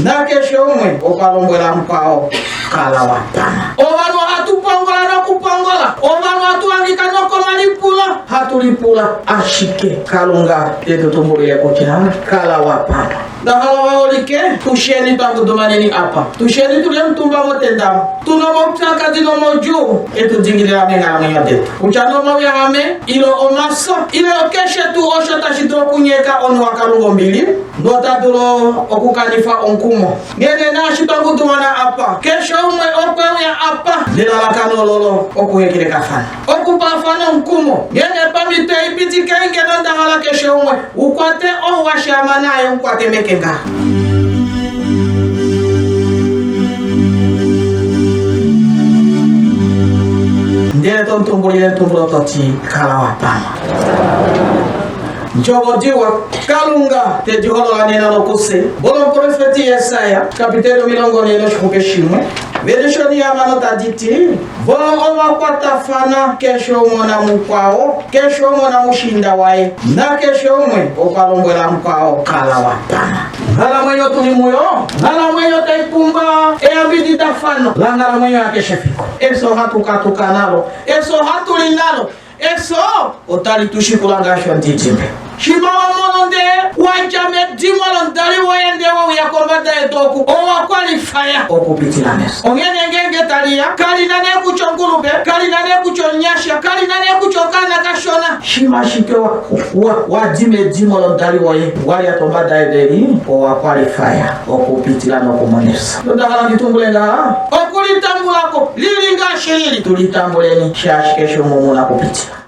Nakeshe umwe okwa lombwela mukwao, Kala wa pama. Ovanhu ohatu pongola nokupongola, ovanhu ohatu hangika nokomalipulo hatu lipula, ashike Kalunga te tu tumbulile kutya kala wa pama. Nda hala vaholike, tusheni twa ngudumaneni apa, tusheni tuli omutumba motenda, tu na omaupyakadi nomaudjuu e tu dingilila meenghalamwenyo detu, kutya nee omauyahame ile omafyo ile okeshe tuu osho tashi dulu okunyeka omunhu waKalunga ombili nota dulu okukanifa omukumo. Nghene naashi twa ngudumana apa, keshe umwe okwe uya apa nelalakano lolo okuhekelekafana, okupaafana omukumo. Nghene pamhito ei pitikei ngeno nda hala keshe umwe u kwate ou wa shaama naye u kwate meke ngaha. Ndele to mu tumbulile etumbulo to ti, Kala wa pama. Ndjovo diwa Kalunga te di holola nena nokufye. Volomuprofeti Jesaja, kapiteli 40 noshixupe shimwe, velisho lihamano tadi ti, Vo ova kwatafana keshe umwe namukwao, keshe umwe namushiinda waye, nakeshe umwe okwa lombwela mukwao, Kala wa pama. Nghalamwenyo tu li muyo, nghalamwenyo tai pumbwa eyambididafano langhalamwenyo yakeshe fiku. Efyo ohatu katuka nalo, efyo ohatu li nalo, Efyo otali tu shikula ngaashi omudidimbe. Shimha wa mono ndee wa dja medimo lomudali woye ndee we uya kombada yedu oku, owa kwalifaya okupitila mefyo. Onghene ngeenge tali ya, kali na nee kutya omukulupe, kali na nee kutya omunyasha, kali na nee kutya okaana kashona. Shimha ashike wa, wa, wa di medimo lomudali woye, wa lyata ombada yedu eli, owa kwalifaya okupitila nokumona efyo. Onda hala ndi tumbule ngaha, okulitambula ko, li li ngaashi lili, tu litambuleni, shaashi keshe umwe omu na okupitila.